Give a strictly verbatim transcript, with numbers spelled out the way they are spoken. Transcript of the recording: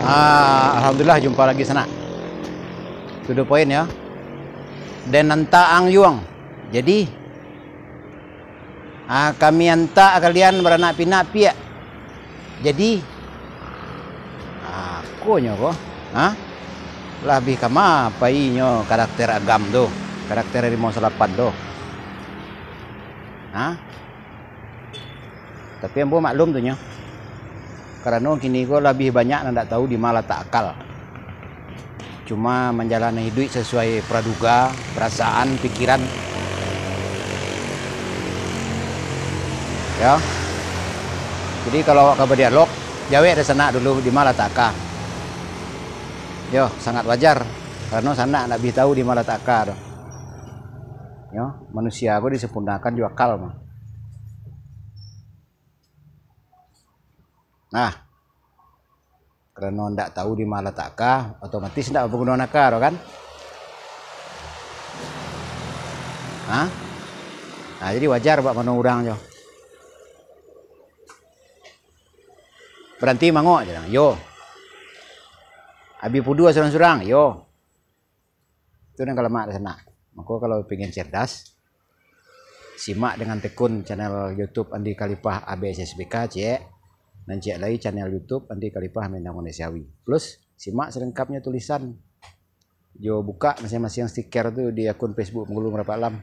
Ah, alhamdulillah jumpa lagi sanak. To the point yo. Den antak ang juo. Jadi, ah, kami antak kalian baranak pinak piak. Jadi, ah, ko nyo ko? Ha? Labiah kama painyo karakter Agam tu, karakter Harimau Salapan tu? Ha? Tapi ambo maklum tu nyo. Karano kini ko labiah banyak nan ndak tahu di ma latak aka. Cuma manjalani iduik sasuai praduga, parasaan, pikiran. Yo. Jadi kalau awak ka badialog, jawek dek sanak dulu di ma latak aka. Yo, sangat wajar. Karano sanak ndak bi tahu di ma latak aka tu. Yo, manusia ko disampurnakan jo aka mah. Nah, karano ndak tahu di ma latak aka, otomatis ndak bapagunoan aka tu kan? Hah? Nah, jadi wajar bak mano urang jo. Baranti mangok je lah. Yo. Abi pudua surang-surang. Yo. Itu nan ka lamak dek sanak. Mako kalau pengen cerdas, simak dengan tekun channel YouTube Andi Khalifah A B S S B K, ciek. Nan ciek lai channel YouTube Andi Khalifah Minang Manusiawi. Plus, simak selengkapnya tulisan. Jo buka masing-masing stiker tu di akun Facebook Manggulu Marapak Alam.